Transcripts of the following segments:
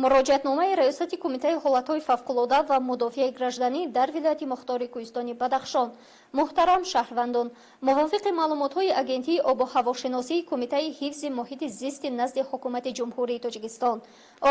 Муроҷиатномаи Раёсати Кумитаи ҳолатҳои фавқулода ва мудофиаи гражданӣ дар вилояти мухтори Кӯҳистони Бадахшон. Муҳтарам шаҳрвандон, мувофиқи маълумотҳои Агентии обу ҳавошиносии Кумитаи ҳифзи муҳити зисти назди Ҳукумати Ҷумҳурии Тоҷикистон.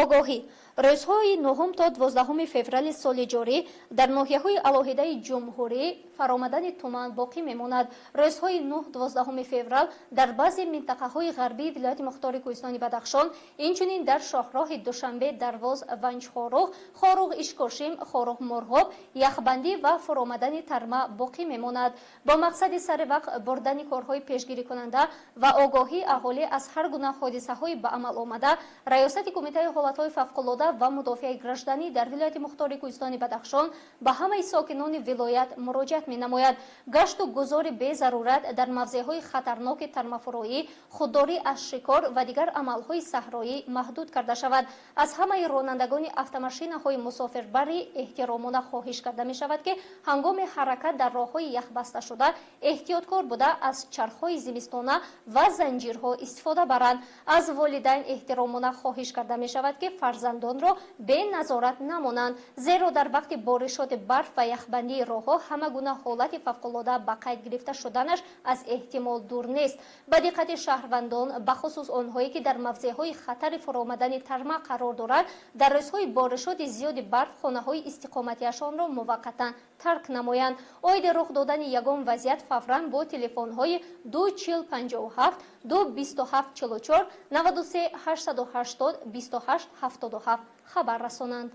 Огоҳӣ: рӯзҳои 9 то 12 феврали соли ҷорӣ дар ноҳияҳои алоҳидаи ҷумҳурӣ фаромадани туман боқӣ мемонад. Рӯзҳои 9-12 феврал дар баъзе минтақаҳои ғарбии вилояти мухтори Кӯҳистони Бадахшон, инчунин дар шоҳроҳи Душанбе Дарвоз Ванҷ Хоруғ, Хоруғ Ишкошим, Хоруғ Мурғоб яхбандӣ ва фуромадани тарма боқӣ мемонад. Бо мақсади сари вақт бурдани корҳои пешгирикунанда ва огоҳии аҳолӣ аз ҳар гуна ҳодисаҳои ба амал омада, Раёсати Кумитаи ҳолатҳои фавқулода ва мудофиаи гражданӣ дар вилояти мухтори Кӯҳистони Бадахшон ба ҳамаи сокинони вилоят муроҷиат менамояд: гашту гузори безарурат дар мавзеъҳои хатарноки тармафурӯӣ, худдорӣ аз шикор ва дигар амалҳои саҳроӣ маҳдуд карда шавад. Аз ҳамаи ронандагони автомашинаҳои мусофирбарӣ эҳтиромона хоҳиш карда мешавад, ки ҳангоми ҳаракат дар роҳҳои яхбасташуда эҳтиёткор буда, аз чархҳои зимистона ва занҷирҳо истифода баранд. Аз волидайн эҳтиромона хоҳиш карда мешавад, ки фарзандонро бе назорат намонанд, зеро дар вақти боришоти барф ва яхбандии роҳҳо ҳама гуна ҳолати фавқулода ба қайд гирифта шуданаш аз эҳтимол дур нест. Ба диққати шаҳрвандон, бахусус онҳое, ки дар мавзеъҳои хатари фуромадани тарма қарор дорад, дар рӯзҳои боришоти зиёди барф хонаҳои истиқоматиашонро муваққатан тарк намоянд. Оиди рух додани ягон вазъият фавран бо телефонҳои 2 40 57, 2 27 44, 93 880 28 77 хабар расонанд.